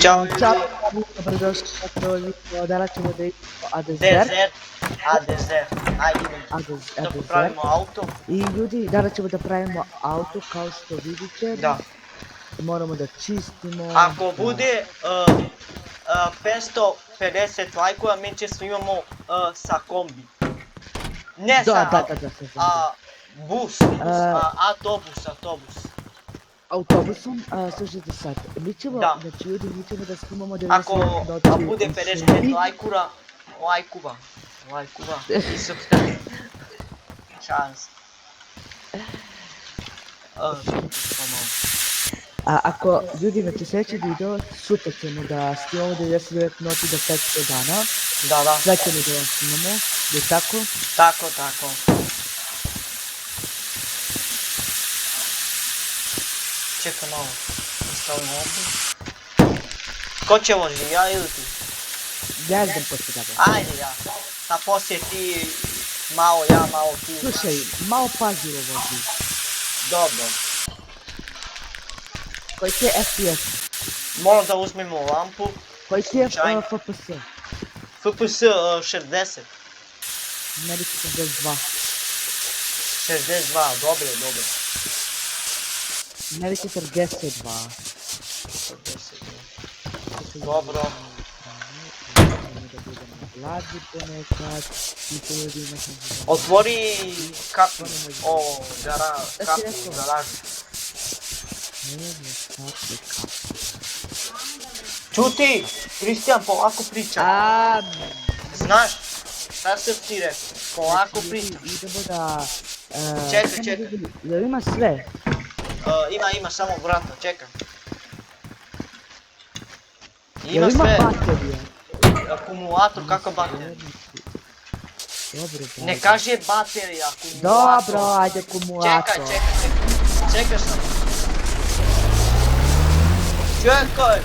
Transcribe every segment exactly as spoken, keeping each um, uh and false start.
Ćao, ljudi. Ćao, dobro došli na to video. Danas ćemo da idemo a dezert. Dezert. A dezert. Ajde, idemo. A dez-, a Dobro, dezert. Pravimo auto. I ljudi, danas ćemo da pravimo auto, kao što vidite. Da. Moramo da čistimo, Ako da. bude, e, e, petsto pedeset lajkova, mi će snimamo, e, sa kombi. Ne Da, sa da, au-, da, da, da, da. a, bus, bus, E, a, autobus, autobus. Autobusom, a, slušajte sad, mi ćemo, Da. znači, ljudi, mi ćemo da snimamo Ako, devedeset minuta a bude u pedeset šumi. lajkura, lajkuva, lajkuva, i subscribe. Šans. A, A, ako, ljudi, znači, sljedeći video, sutra ćemo da snimamo devedeset devet noći do petsto dana. Da, da. Sve ćemo da vam snimamo, je tako? Tako, tako. Čekaj malo. Stavimo ovdje. Ko će vozi, ja ili ti? Ja idem poslije tebe. Ajde, ja. Sa poslije ti malo, ja malo ti. Slušaj, malo pažljivo vozi. Dobro. Koji ti je F P S? Moram da uzmemo lampu. Koji ti je, Slučajno. e, F P S? F P S, e, šezdeset. Meni četrdeset dva. Šezdeset dva, dobro, dobro. Meni četrdeset dva. Četrdeset dva. Dobro. Vladi ponekad, i to jedino sam Otvori kapu, o, gara-, Da ti kapu, rekao. garažu. Ne znam, kako je. Čuti, Kristijan, polako priča. A, Znaš, sad sam ti rekao, polako Znači, priča. idemo da, e, Čekaj, samo čekaj. da vidim, jel ima sve? E, ima, ima, samo vratno, čekaj. Ima Jel ima sve. baterija? Akumulator, kako baterija? Dobro, Ne dobro. kaže baterija, akumulator. Dobro, ajde, akumulator. Čekaj, čekaj, čekaj. Čekaj sad. Čekaj.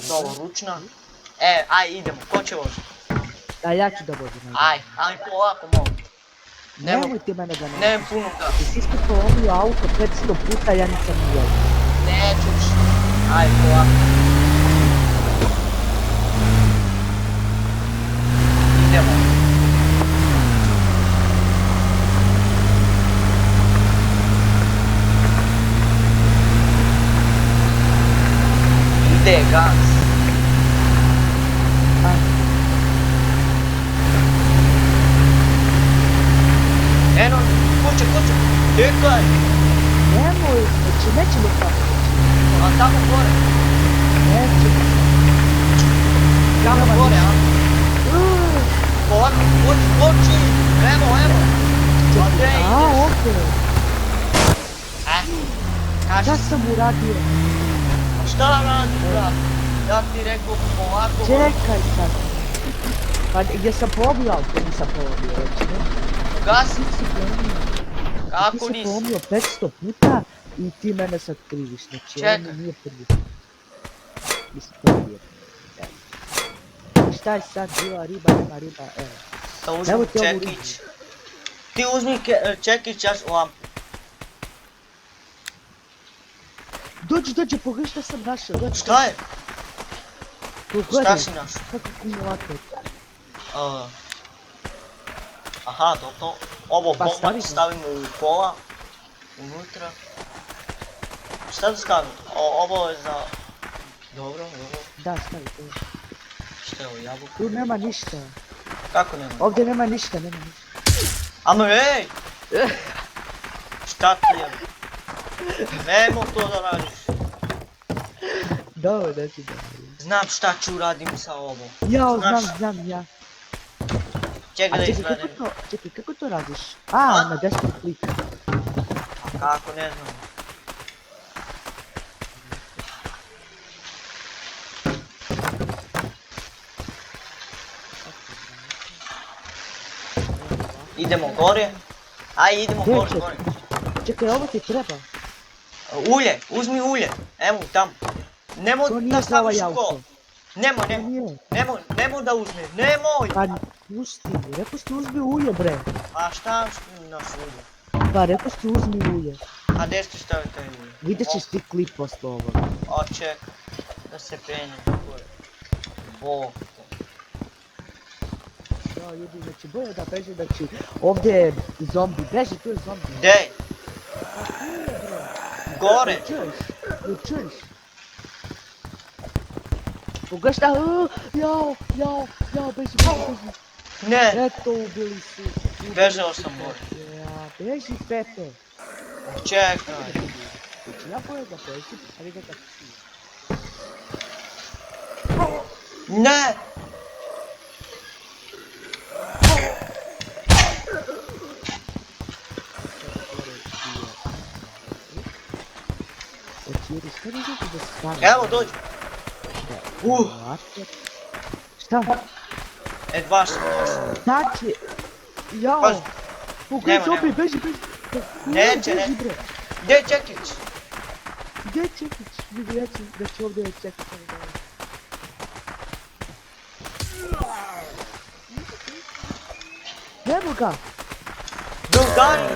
Dobro, ručna. E, aj, idemo, ko će voziti? Da, ja ću da vozim, ajde. Aj, aj, polako, molim. Nemoj Nemoj ti mene da ne. Nemam puno gas. Ti si isto polomio auto petsto puta, ja nisam ni jedno. Neću više. Aj, polako. Idemo. Ide gas. Aj. Eno, kuće, kuće. Čekaj. Nemoj, znači, nećemo tamo ići. A tamo gore. Nećemo. Tamo gore, a? Mm. Polako, skoči, skoči. Evo, evo. Pa gde A, ideš? okej. E, kaži. Šta sam uradio? Pa šta radiš, brat? Ja ti rekao polako. Čekaj sad. Pa jesam polomio auto, nisam polomio, znači, ne? Gasi. Ti si polomio. Kako Ti si nisi? polomio petsto puta i ti mene sad kriviš, znači, ovo mi Čekaj. nije prvi. Mislim, to nije prvi. Evo. Šta je sad bila riba, nema riba, evo. Da uzmem Evo ti ovu ribu. čekić. Ti uzmi ke-, čekić, ja lampu. Dođi, dođi, pogledaj šta sam našao, dođi, Šta dođi. je? Pogledaj. Šta si našao? Kako akumulator. A, aha, to, to. Ovo Pa bomba stavi ga. stavimo u kola. Unutra. Šta da stavim? O, ovo je za... Dobro, dobro. Da, stavi to. Šta je ovo, jabuka? Tu nema ništa. Kako nema? Ovdje nema ništa, nema ništa. Amo, ej! Šta ti je? Nemo to da radiš. Dobro, znači da. Znam šta ću uradim sa ovom. Ja, Znaš znam, znam, ja. Čekaj A da čekaj, izgledam. kako to, čekaj, kako to radiš? A, A? na desno klik. A kako, ne znam. Idemo gore. Aj, idemo Gdje gore, će? gore. Čekaj, ovo ti treba. Ulje, uzmi ulje. Evo, tam. Nemo To nije da za ovaj staviš u auto. kola. Nemoj, To nemoj. nije. Nemoj, nemoj da uzme. Nemoj! Pa pusti, rekao si uzmi ulje, bre. A šta s-, nas ulje? Pa rekao si uzmi ulje. А де сте ставите? Видиш ли ти клип по слово? О, чек. Да се пенє. Бог. Ćao ljudi, znači, bolje da beži, znači, ovdje je zombi, beži, tu je zombi. Gde? Gore. Jel čuješ? Jel čuješ? Pogledaj šta, jao, jao, jao, beži, beži, beži. Ne. Eto, ubili su. Bežao sam gore. Ja, beži, Pepe. Čekaj. Znači, ja bolje da bežim, ali da tako. Ne! Evo, dođi. Uh. Šta? E, dva sam došao. Znači, jao. Pazi. Nema, nema. Beži, beži. Neće, beži, bre. Gdje je Čekić? Gdje je Čekić? Vidi, ja ću, znači, ovdje je Čekić. Evo ga. Drugari.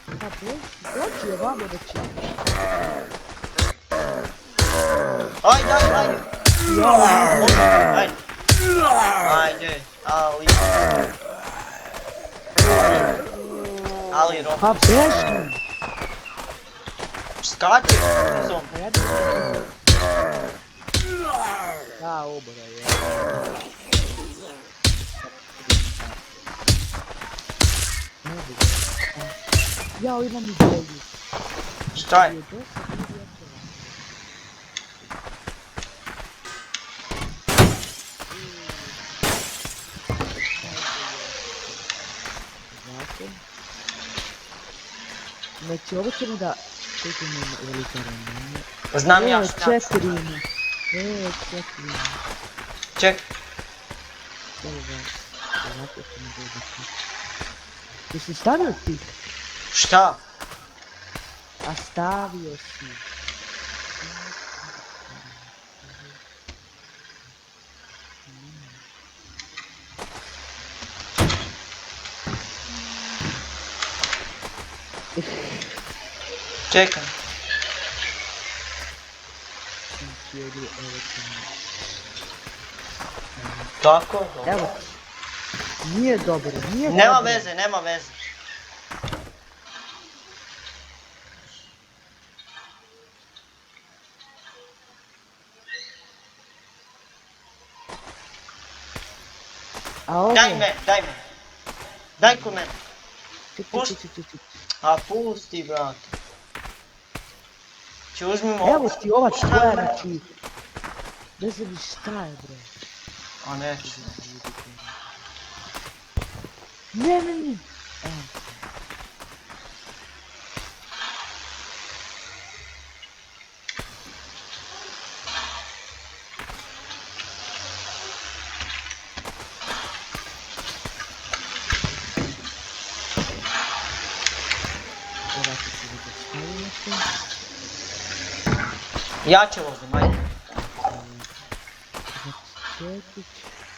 Pa dođi, dođi ovamo, znači. Ajde, ajde, ajde. Ajde. Ajde, ali. Ali, Rom. Pa beži. Skače, Rom. Da, obora je. Jao, imam ideju. Šta je? Znate? Znači, ovo ćemo da kupimo u Elitaru, ne? Znam ja. E, šta. Četiri ima. E, četiri ima. Ček. Evo ga. Ovako ćemo da uzeti. Jesi stavio ti? Šta? A stavio si. Čekaj. Tako? Evo. Nije dobro, nije dobro. Nema veze, nema veze. A ovo? Daj me, daj me. Daj ko mene. Ček, ček, ček, ček, ček. A pusti, brate. Če uzmimo. Evo ti ova tvoja, znači. Ne znam ni šta je, bre. A neću. Ne, ne, ne. Evo. Ja će vozim, ajde.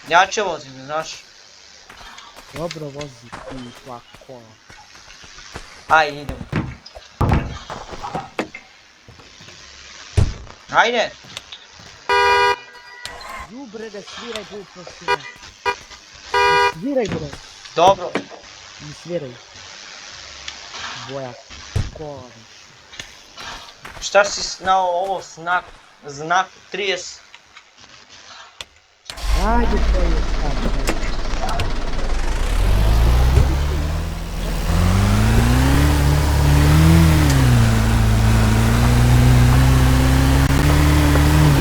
Ja će vozim, znaš. Dobro vozi ti tvoja kola. Ajde, idemo. Ajde! Ju, bre, ne sviraj, bre, prosim. Ne sviraj, bre. Dobro. Ne sviraj. Boja, kola više. Šta si s-, na ovo znak, znak trideset? Ajde, to je sad.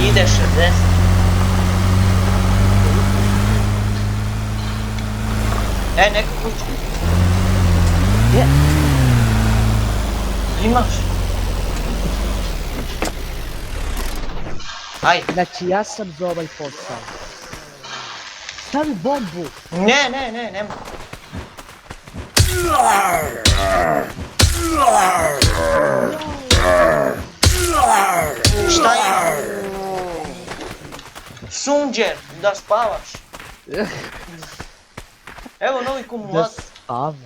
Ide šezdeset. E, neko kući. Je. Imaš? Ajde. Znači, ja sam za ovaj posao. Stavi bombu. Ne, ne, ne, nema. Šta je? Sunđer, da spavaš. Evo novi kumulator. Da spavam.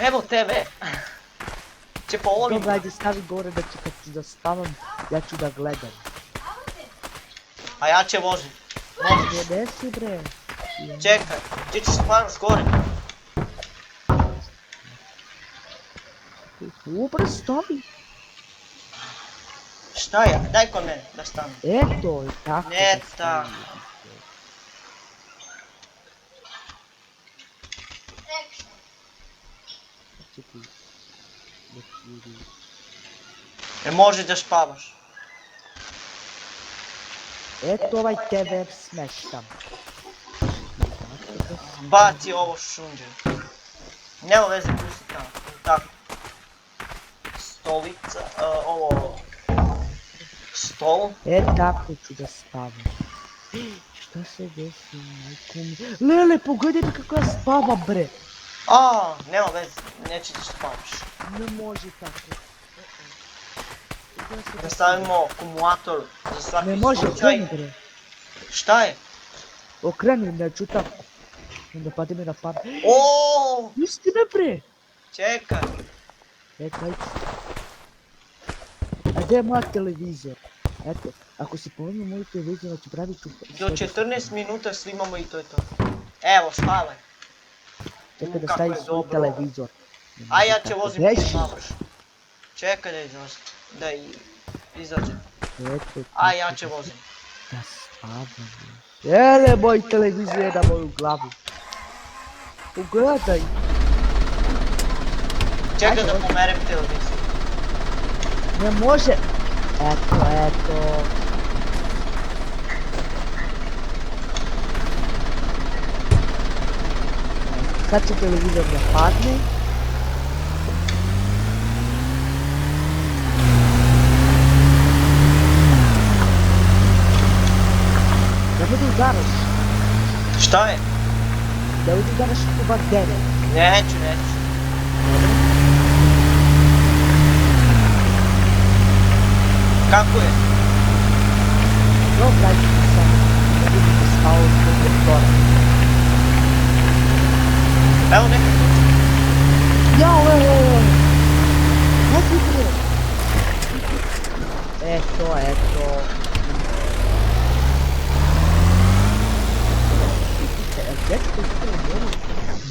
Evo T V. Че pa ovi. Dobro, ajde, stavi gore da ću, kad ću da spavam, ja ću da gledam. A ja će vozim. Možeš. Gde si, bre? Čekaj, ti ćeš spavaš gore. Upre, stavi. Šta je? Daj kod mene da stanem. Eto, tako. Ne, Da stavi. ta. Čekaj. Dok ljudi. E, može da spavaš. Eto, ovaj T V smeštam. Baci ovo šunđe. Nema veze, pusti tamo. Tako. Stolica, e, ovo... Stol. E, tako ću da spavam. Šta se desi, majko mi? Lele, pogledaj mi kako ja spavam, bre. A, nema veze, neće da spavaš. Ne može tako. Da stavimo akumulator za svaki Ne može, slučaj. Okreni, bre. Šta je? Okreni, neću tako. Onda pade mi na pamet. O, Istina, bre. Čekaj. E, kaj ću? A gde je moja televizor? Eto, ako se ponovim moju televizor, znači pravit ću... Do četrnaest minuta snimamo i to je to. Evo, spavaj. Čekaj da Kako stavim je svoj dobro. Televizor. A ja će vozim Reši. ti mamaš. Čekaj da izađe. Da i... izađe. Eto, A ja će vozim. Da spavam. Ele, moj televizor je na moju glavu. Pogledaj. Čekaj Ajde, da vozim. Pomerem televiziju. Ne može. Eto, eto. Sad će televizor da padne. Da bude udaraš. Šta je? Da bude udaraš u batere. Neću, neću. Kako je? Dobro, ajde, sad. Da vidim da spao od doktora. Evo neka. Ja, evo, evo, evo. Ajde, bre. Eto, eto. E, gde ću da idem, evo?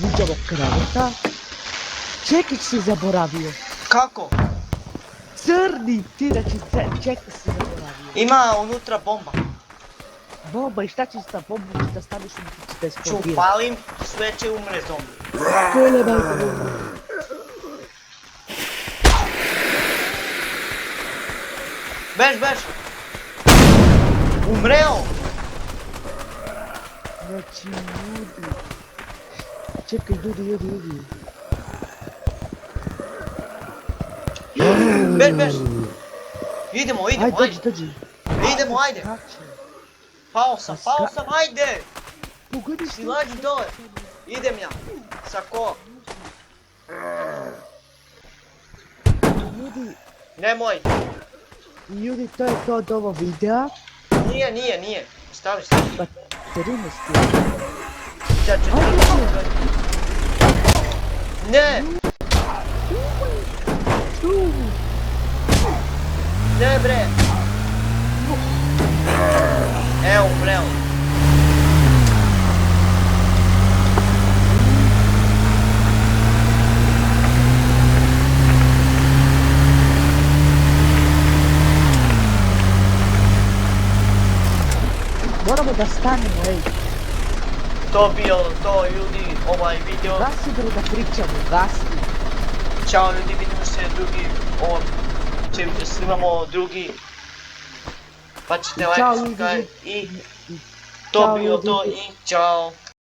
Buđavo kreveta. Čekić si zaboravio. Kako? Crni ti, znači, ce-, čekić si zaboravio. Ima unutra bomba. Bomba, i šta ćeš sa bombom da staviš u... da Ću eksplodira? Palim, sve će umre zombi. Kole, majko, bomba. Bež, bež. Umreo. Znači, ljudi. Čekaj, ljudi, ljudi, ljudi. Bež, bež. Idemo, idemo, Ajde, ajde. dođi, dođi. Idemo, ajde. Skače. Pao sam, pao sam, ajde. Pogodi što... Silađi dole. Idem ja. Sa ko? Ljudi, Nemoj. ljudi, to je to od ovog videa. Nije, nije, nije. Stavi, stavi. Baterije mi stigla. Ja ću... Ajde. Ne! Ne bre! Evo, bre. Moramo da stanemo, ej. To bio to, ljudi, ovaj video. Gasi, bre, da pričamo, gasi. Ćao, ljudi, vidimo se drugi, ovo, će, snimamo drugi. Pa ćete Ćao, like, ljudi. Subscribe i I to ćao, bio to ljudi. I čao.